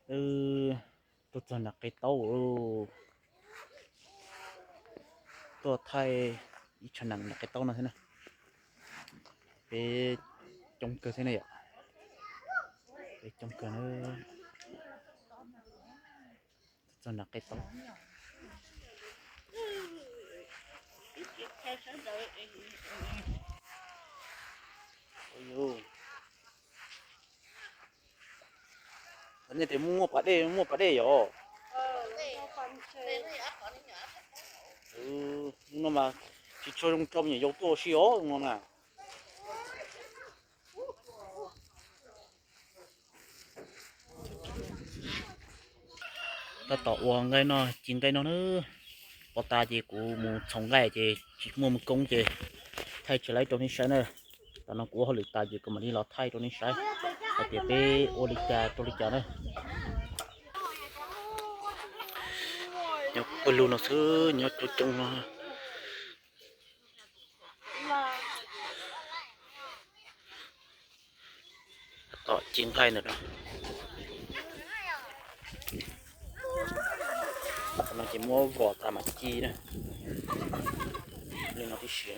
Wb tuaj txog nram qe taub, tuaj thaij ib tshav nram qe taub no thiab na. Peb coob kawg thiab na yom, peb coob kawg na. Tuaj txog nram qe taub. Nej tias muaj pas dej, muaj pas dej yom? No mas tsis tshua zoo rau me nyuam yaus tuaj ua si os no na. Tab tom ua nqaij no, ci nqaij no na. Pov tas ces kuv mus txhoov nqaij ces tsis muaj mus koob ces thaij tsis laib rau nej saib na. Tam no kuv ua hauj lwm tas ces kuv mam li los thaij rau nej saib hais tias peb ua li cas rau li cas na. Nyob pawg lug no xwb, nyob coob coob no. Tom ci nqaij ntawm no. Tam no ces muab vom tas mam ci na. Li no tib si.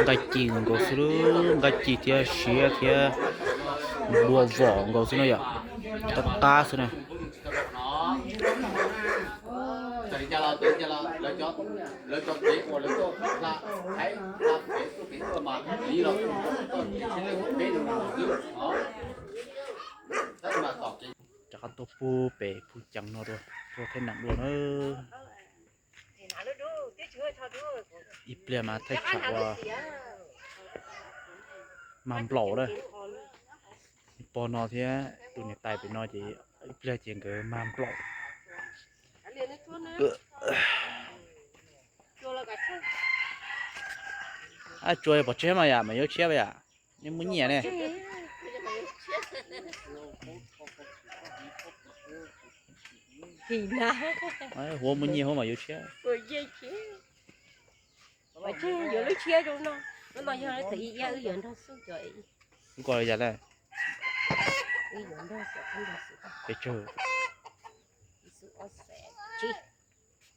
Nqaij ci nkaus xwb, nqaij ci thiab siav thiab npua vom nkaus xwb no yom. Qab qab xwb na. Rov qab tuaj pug pem pug ceev no dua, tuaj thaij neem dua na. Ib pliag mas thaij tsam uas mag nplaum na. Pog no thiab tus niam tais pem no ces ib pliag ces nkawd mag nplaum. Ab, tsuas pov tseg mas yam mas yuav tshiab yam, nej muaj nyiaj ne. Huab muaj nyiaj huab mas yuav tshiab. Yuav lub tshiab zoo no, lub no yog thaum ib iab wb yuav nrog xub cov. Wb koj yam le. Wb yuav nrog cov qab nrog xwb. Pes tsawg? Ib xub ob xees tsib,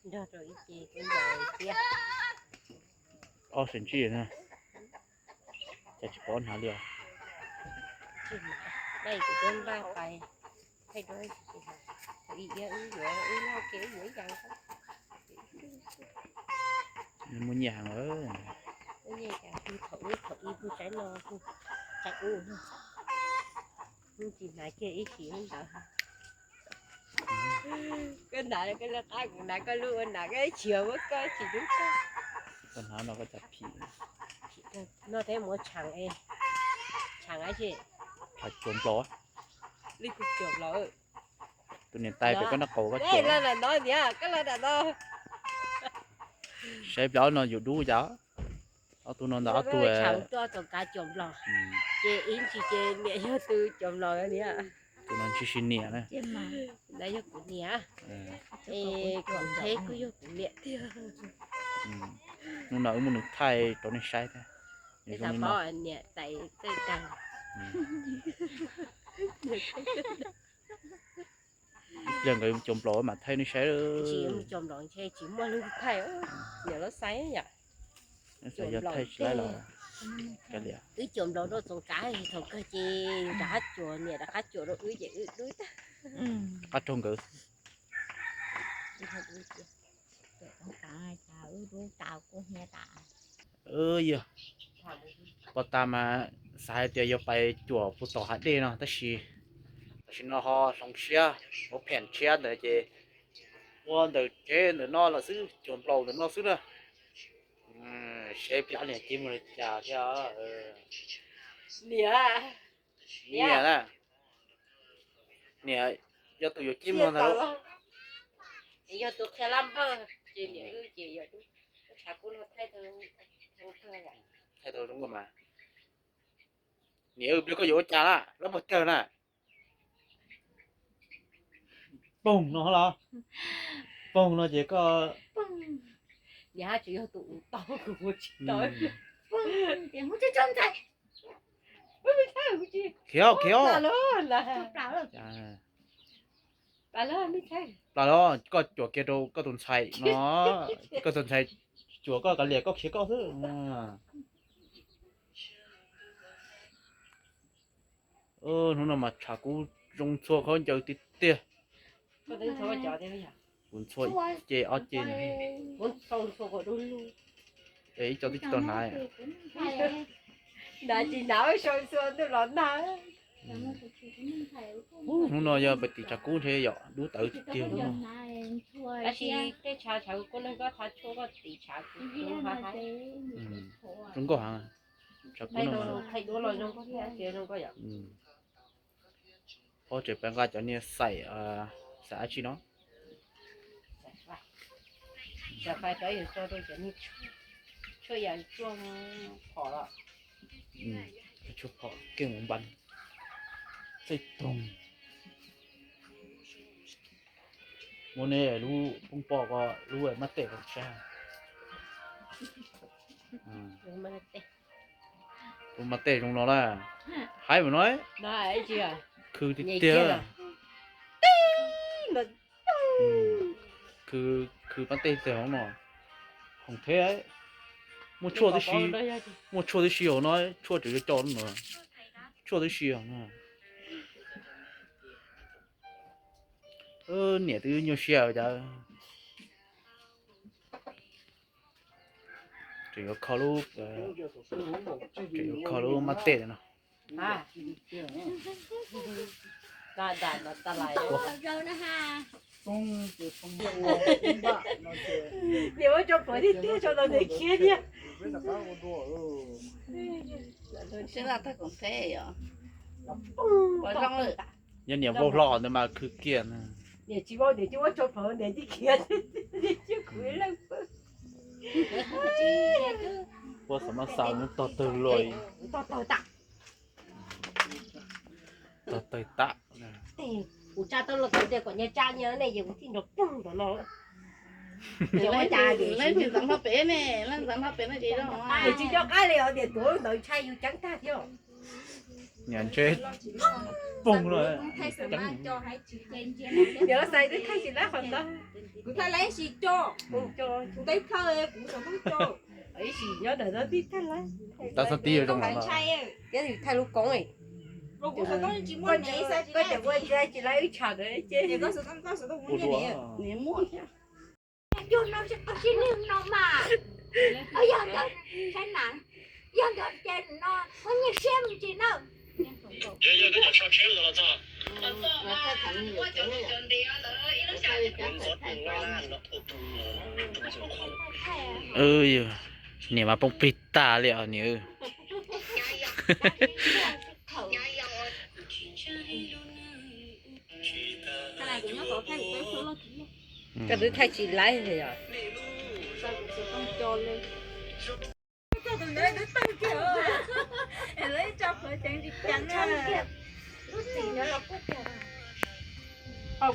nrog rau ib ce kuj ncaus thiab. Ob xees tsib na. Cas tsis pom hnav li os. Tsis hnav, kuv twb npaj pais thaij duab tsis hnav. Thaum ib iab wb yuav, wb noj ke wb yuav ib yam. Muaj nyiaj heev lawm. Muaj nyiaj cas thaum ub thaum ib pug tsaib no pug tsaib ub. Tsis hnav kiag ib sim ntawd. Koj hnav koj lub qab, kuv hnav koj lub, ua hnav koj ib txhia muab koj tsis dub koj. Koj hnav no koj cas phim. No thiab muab tshav, tshav ab tsi. Tshav cuam nplaum. Li kuv cuam nplaum. Tus niam tais pem koj nraub qaum koj cuam. Los nram no niam, koj los nram no. Saib plaub no yuav dub cas. Ob tug no ntawm ob tug. Tshav tuaj txoos kav cuam nplaum. Ces ib ntsis ces niam yog tus cuam nplaum niam. Tus no tsis siv niam na. Yog kuv niam. Es kuv ntxheb kuj yog kuv niam tiag. Hnub no wb muab nws thaij rau nej saib thiab. Niam tais txawj tag. Ib pliag nkawd mus cuam nplaum mam thaij nej saib. Tsis mus cuam nplaum ntshe tsis muaj leej twg thaij, niam lub xaiv yom. Yog thaij tsis laib los. Wb cuam nplaum rau txoos kav thaum kawg ces rov qab cuam, niam rov qab cuam rau wb ces wb dub tag. Qab raug nkawd. Yog pov tas mas xav hais tias yuav pais cuam puag tom hav dej no tab sis tam sim no ho hloov siab, ua pheem tshiab ntawd ces ua ntawm tsev ntawm no lawm xwb, cuam nplaum ntawm no xwb na. Seb pliag niam cia mus li cas thiab. Niam, niam na, niam yog tus yuav cib muag ntag. Yog tus qhia lab npawg ces niam wb ces yog tshav kub no thaij tau zoo nkauj mas. Niam, pliag koj yuav ua cas na, lawv puas tawg na? Poog no los? Poog no ces koj, yog tsis yog tus ua tau kuv ua tsis tau. Khiav, khiav. Plas los, koj cuam kiag rau koj tus ntxhais no, koj tus ntxhais cuam koj kav liam koj khiav koj xwb. Hnub no mas tshav kub zoo txhua khaub ncaws tiag tiag. Kuv ntxhua ce ob ce, ib co twb tsis tau hnav. Hnub no yog pem tim tshav kub ntshe yom, dub tawv tiag tiag. Tab sis tej tshav tshav kub neeg koj thav tshuaj koj tim tshav kub zoo nkauj heev. Tshav kub no zoo nkauj. Phob tseem pab nqa cov niag xaim, xaim dab tsi no? Tshuaj phom keej mus npas tej toog. Muab neb lub poob pob ko, lub mab tej ko saib. Lub mab tej zoo no na. Haib mus no, khw tiag tiag. Khw, khw mab tej tag hauv no. Khoom theb, muaj tshuaj tib si, muaj tshuaj tib si hauv no, tshuaj tseem yuav co no. Tshuaj tib si hauv no. Niam twb nyuaj siab cas. Tseem yuav kho lub, tseem yuav kho lub mab tej no. Niam muab tso plhuav tiag tiag tso los nws khiav thiab. Nyob niam vau hlo ntawd mas khwv kiag. Niam tsis vau, niam tsis muab tso plhuav, niam tsis khiav. Ua xav mas xav mus tog tawg luaj. Tog tawg tas. Tog tawg tas. Kuv tsa tau los tau tias kom nyias tsa nyias ne, ces kuv thiaj nrog pug ntawm no. Leej twg xav nqa pem ne, leej xav nqa pem no ces. Niam tsis nco qab li os, niam tuav ntawd ntshai yus ceeb tag thiab. Niam ntshe poog lawm. Niam xaiv twb thaij tsis laib qhov ntawd. Kuv thaij laib sis co. Kuv teb plhaw kuv xov tooj co. Ib sim nyob ntawm no tib thaij laib. Tab xov tib zoo los. Thiab thaij lub koob. Koj cov ua tsis tsis laib wb tsham ntawd ces. Niam muaj thiab. Yog no tsis qhov sib nws no mas. Yog ntawd, saib na, yog ntawd ces no muaj nyiaj siab me ntsis na. Niam mas poob plig tag li os niam. Koj twb thaij tsis laib li os.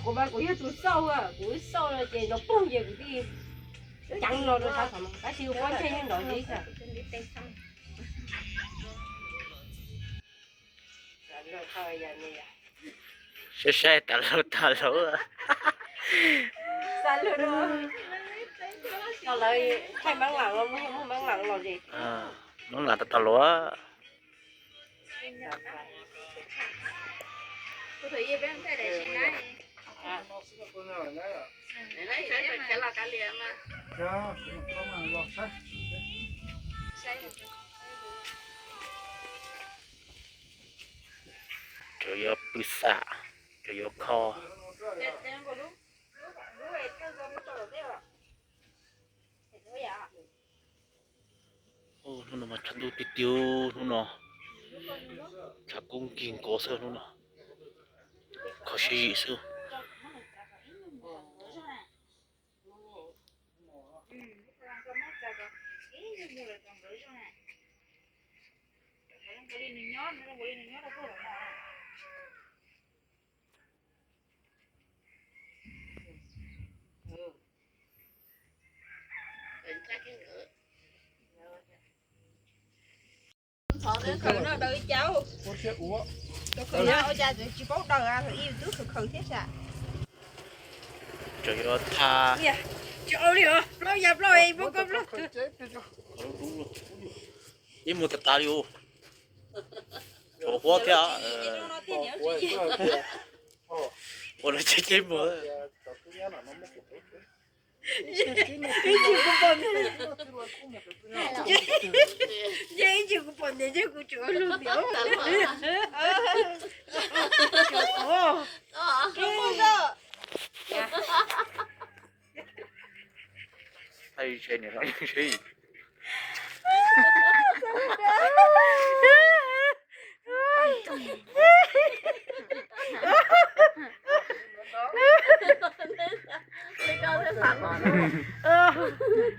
Kuv mas kuv yog tus xauj, kuv xauj no ces nrov poog ces kuv thiaj ceev los rau sab tod, tab sis kuv pob ntseg nyob nrov ntawd. Saib saib tas lawm tas lawm. Lawv thaij Mab Lam los, muaj Mab Lam los es. Mab Lam tas tas luaj. Tseem yuav pw xam, tseem yuav kho. Hnub no mas tshav ntuj tiag tiag, hnub no tshav kub nkig nkaus xwb hnub no, kho siab zim xwb. Khawm no daws ib co. Tus khawm no ua cas tsis paub daws, ib tug khawm khawm thiab sas. Tseem yuav tha. Tsis ua li os, plaub ya plaub es muab koj plaub. Ib muag tas tas li us. Tshuav huab thiab. Ua no ceb ceb muag. Ib ntsis kuv pom niam, ib ntsis kuv pom niam ces kuv tsuas lug niam. Hais tsheb niam los yeej tsheb.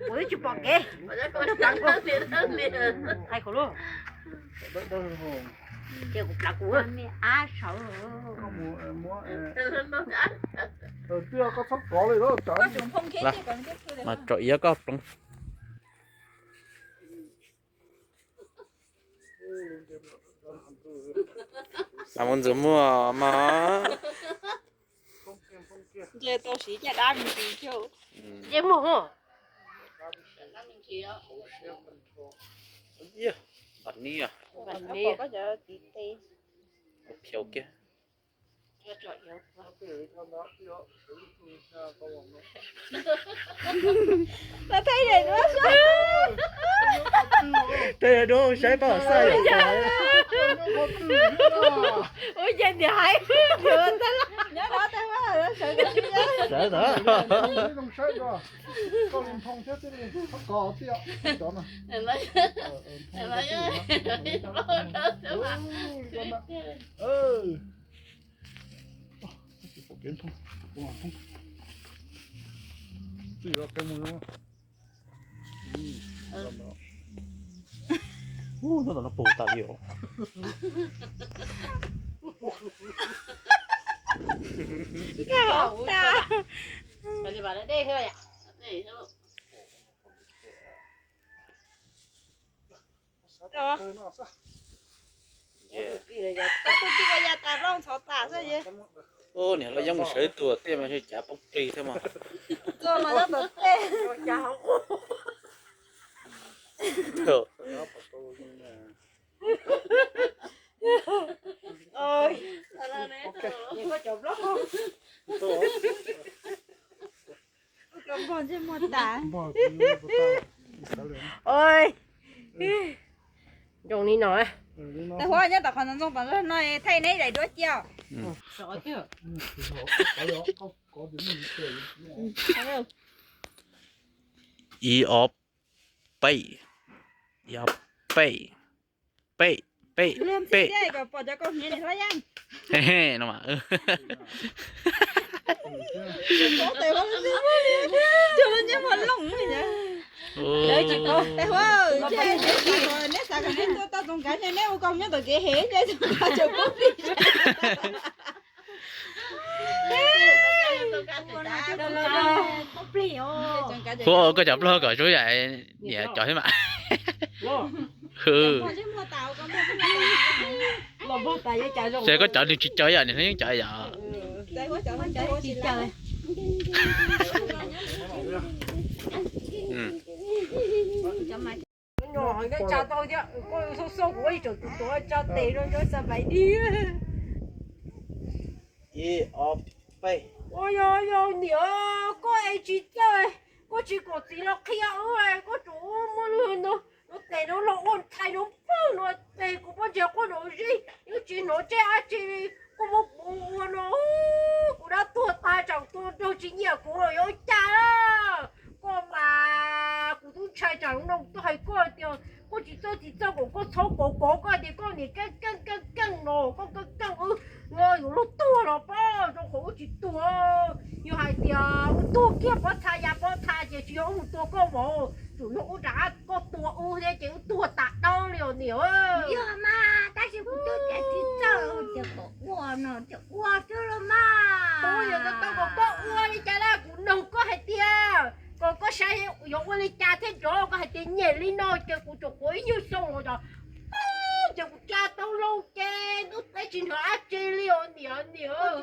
Kuv twb tsis pom kev. Hais kuv lauj. Ces kuv plav kuv ab saud. Mas tsom iav koj ploov. Lam mus ntxuav muag mas. Nce tau siv caj dab me ntsis thiab. Nce muag. Ab ni, pom koj cov tiv teb. Phiau kiag. Thaij duab saib pab xaj. Ua cas niam hais. Sawv ntawd. Ub, nyob tom no puag tas li os. Tus tij ko ya tas loj ntxhov tas xwb. Ub, niam loj yeej mus sawv ib tug tiaj mas cav poob plig thiab mas. Txog mas nyob tom tej. Koj cov npog ntsej muag tas. Oj, zoo li no. Tais Huab nyob tom qhov ntxoov tom no thaij neb daim duab cia. Ib ob peb, ib ob peb, peb peb. Tais Huab, neb xav kom neb tuaj tau txoos kav, neb ua kom nyob tom kev hev. Huab, koj cov plaub kom zoo yam niam cov thiab mas. Ces koj cov nws tsis cov yom, niam yeej cov yom. Ib ob peb. Ua yog yog niam, koj es tsis txawj, koj tsis kom txiv los qhia wb, koj tsuas muab lub no, no tes no los ua ntxhais no pawg no tes kuv pob ntseg quaj nrov zig, yeej tsis hnov tseb dab tsi li. Koj muab kuv ua no, kuv dab tuag tas tseem tuag nrog tsis nyiam kuv los yuav ua cas? Koj mas kuv twb ntshai tsam lub no tuaj hais koj tias koj tsis txawj tsis txawj kom koj txhob kov kov koj tias koj niam keej keej keej keej no, koj keej keej wb yuav luag tuag los pab, rau qhov wb tsis tuag. Yog hais tias wb tuag kiag pob txha ya pob txha ces tsis yog wb mus tua koj vauv, tsuas yog wb rov qab koj tua wb thiab ces wb tuag tas dawb li os niam. Yog mas Ua xwb los mas. Kuv yuav tau kom koj ua li cas na, kuv nug koj hais tias kom koj saib yuav ua li cas thiaj nrov, koj hais tias nyiam li no ces kuv tsuas quav ib nyuag xyoo los ces kuv tsa tau loo ces ntub teb tsis nrov dab tsi li os niam niam.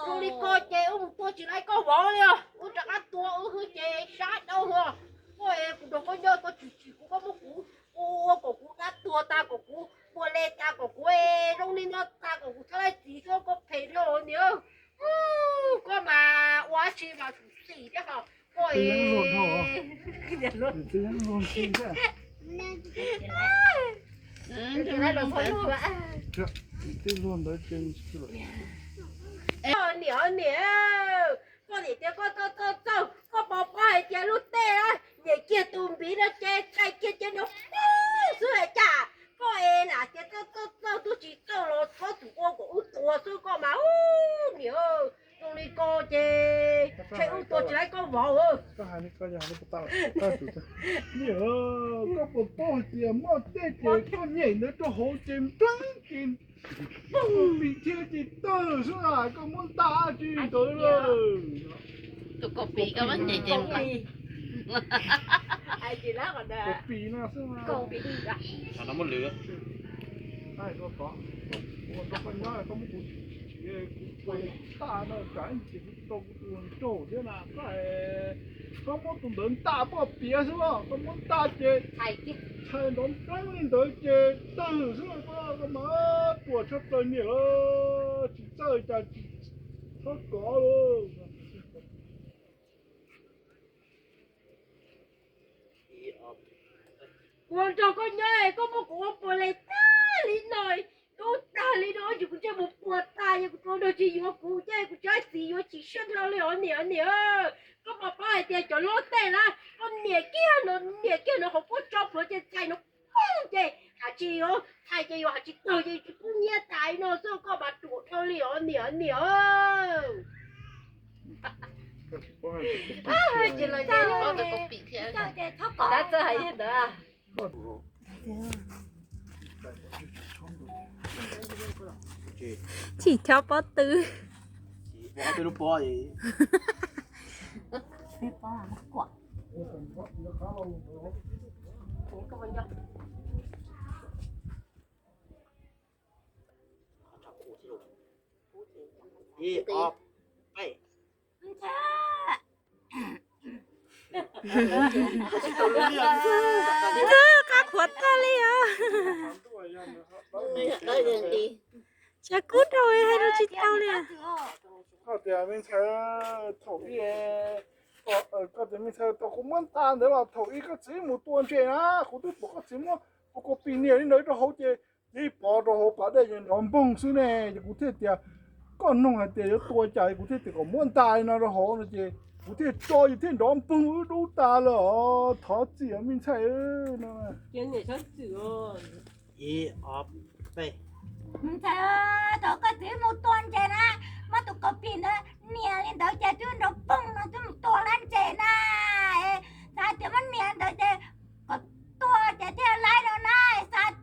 Zoo li ko ces wb mus tua tsis laib koj vauv li os, wb rov qab tua wb hwb ces sab dhau hos. Koj es kuv nrog koj nyob koj tsis tsim kuv, koj muab kuv ua kom kuv dab tuag tas, kom kuv pua le tas, kom kuv zoo li no tas, kom kuv txhob laij txiv xwb, koj phem dhau niam. Koj mas ua dab tsi mas xim thiab hos. Koj niam niam, koj niam tias koj txawj txawj txawj, koj puas paub hais tias lub tej niam kiag tus npiv no ces txhais kiag ces nrov poog xwb hais cas. Koj es lam tias txawj txawj txawj, twb tsis txawj los txhob txwm ua kom wb tuag xwb koj mas niam. Zoo li ko ces ntshe wb tua tsis laib koj vauv. Niam, koj puas paub hais tias muaj tej ces koj nyem ntawd rau hauv ces npleeb ces poog lim thiab ces tawg xwb, koj muab nta dab tsi ntawd. Tus kaus pis koj muab nyem ces kaus pis no xwb. Koj nyob koj muab kuv, kuv tua ntaj no tsam ces kuv tau kuv tus nraug thiab na. Koj muab tus ntawd nta poj piav xwb, koj muab nta ces txhais nrov npleeb li ntawd ces tawg xwb, koj mas ruam tshaj plaws niam, tsis txawj cas tsis txhob kov li. Kuv nrog koj nyob koj muab kuv ua puas le tag li no, dub tag li no ces kuv ntsej muag puas tag, yog kuv tus nraug tsis yuav kuv ces kuv tsis txiv yuav chim siab dhau li os niam niam. Koj puas paub hais tias cov lub tej na, koj niam kiag no, niam kiag no hauv pob tso plhuav ces txhais no poog ces hais tsis yuav, txhais ces yuav hais tsis tawg ces tsis pub nyiaj tas no xwb, koj mas ruam dhau li os niam niam. Ces los ces txhob kov, txhob hais li ntawd. Chim chob pob tw. Ib, ob, peb. Ntxawg, qab qhuav tag li os. Tshav kub rau hais lus tsis tau li. Koj tias me ntxhais, thaum ub, koj tias me ntxhais, thaum kuv muab nta ntawd los thaum ub koj txiv mus tua ntses na, kuv twb pom koj txiv muab tus kaus pis nias li ntawd rau hauv ces yeej pov rau hauv pas dej nrov npoog xwb ne, ces kuv thiaj tias koj nug hais tias yuav tua cas, kuv thiaj tias kom muab nta li no rau hauv no ces kuv thiaj tso ces thiaj nrov npoog wb dub tas lawm os, thov txim me ntxhais no. Ib, ob, peb. Ntxhais, thaum koj txiv mus tua ntses na, muab tus kaus pis ntawd nias li ntawd ces twb nrov poog no twb mus tua lab ntses na. Xav tias muab nias ntawd ces kom tua ces thiaj laib no na. Xav,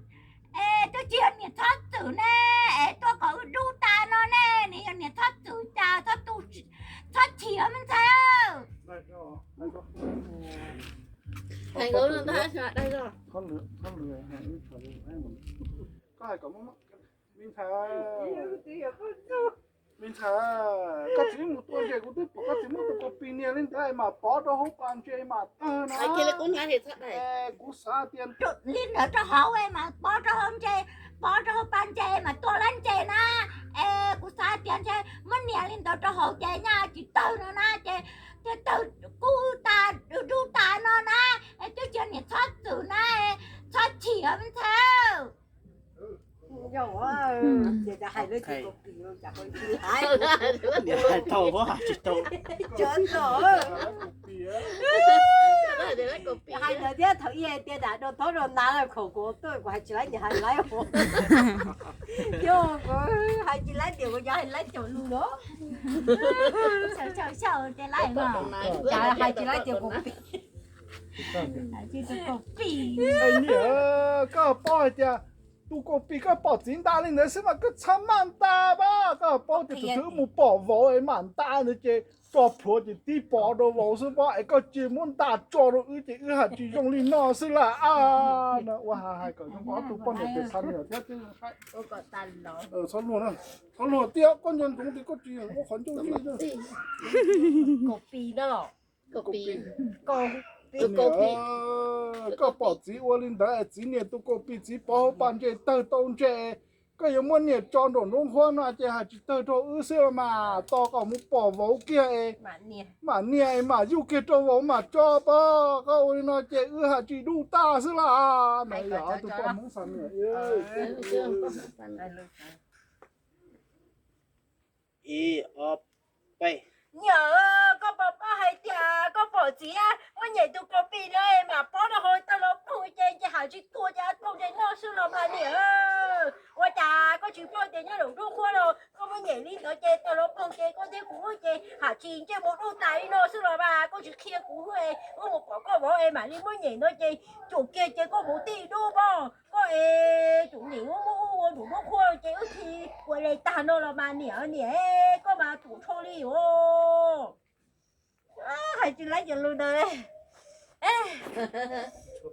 es twb tsis yog niam txhob txwm ne, es tua kom wb dub tas no ne, nws yog niam txhob txwm cas txhob tu, txhob chim me ntxhais. Hais kom me ntxhais, me ntxhais, koj txiv mus tua ntses kuv twb pom koj txiv muab tus kaus pis nias li ntawd mas pov rau hauv pas ntses mas tawg no. Kuv xav tias li ntawd rau hauv mas pov rau hauv ntses, pov rau hauv pas ntses mas tua lab ntses na. Es kuv xav tias ntshe muab nias li ntawd rau hauv ces nyaj tsis tawg no na, ces thiaj tawg kub tas dub tas no na. Es twb tsis yog niam txhob txwm na, txhob chim me ntxhais. Hais tau tsis tau. Hais ntawd thiab thaum ub hais tias dam rau thaub rau nav lawm khaum kuv tuaj kuv hais tsis laib niam hais laib os. Yog kuv hais tsis laib tias kuv cov hais laib cov lus los. Xyaum xyaum xyaum ces laib mas. Cas hais tsis laib tias kuv pim. Hais tsis tias kuv pim. Niam, koj paub hais tias Tus kaus pis, koj pom txiv nta li ntawd xwb mas koj txhob maj nta pab. Koj paub tias tus twg wb mus pom vauv es mam nta ntawd ces tso plhuav ces tib pov rau vauv xwb pab, es koj cia muab nta tso rau wb ces wb haj tsis zoo li no xwb lawm a. No ua hais kom zoo ob tug poj niam pem xa niam thiab. Txhob luag, txhob luag tiag, koj nco ntsoov tias koj tsis yog ua qhov ncauj zig. Koj pom txiv ua li ntawd es txiv nias tus kaus pis, txiv pov hauv pas ntses tawg tau ntses, koj yuav muab nias tso nraum nruab nqhuab no ces haj tsis tawg rau wb xwb los mas, tos kom mus pom vauv kiag es mam nias es mam yuj kiag rau vauv mam tso pab. Koj ua li no ces wb haj tsis dub tag xwb lawm. No yog ob tug poj Hmoob xa niam. Ib, ob, peb. Niam, koj puas paub hais tias koj pom txiv muab nyem tus kaus pis no es mam pob rau hauv taw los poog ces, ces haj tsis tuag ces poog ces noj xwb los mas niam. Ua cas koj tsis paub tias nyob nraum nruab nqhuab no koj muab nyem li ntawd ces taw los poog ces koj thiab kuv wb ces haj tsis ntsej muag dub tas li no xwb los mas, koj tsis qhia kuv wb, wb mus pom koj vauv es mam li muab nyem no ces cum kiag ces koj vauv thiaj dub pab. Koj es cum nyem muab ua nraum nruab nqhuab ces wb thiaj ua li tag no los mas niam, niam, koj mas tum tsho li os. Hais tsis laib cov lus ntawd.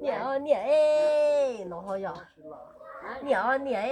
Niam, niam, no ho yog, niam, niam,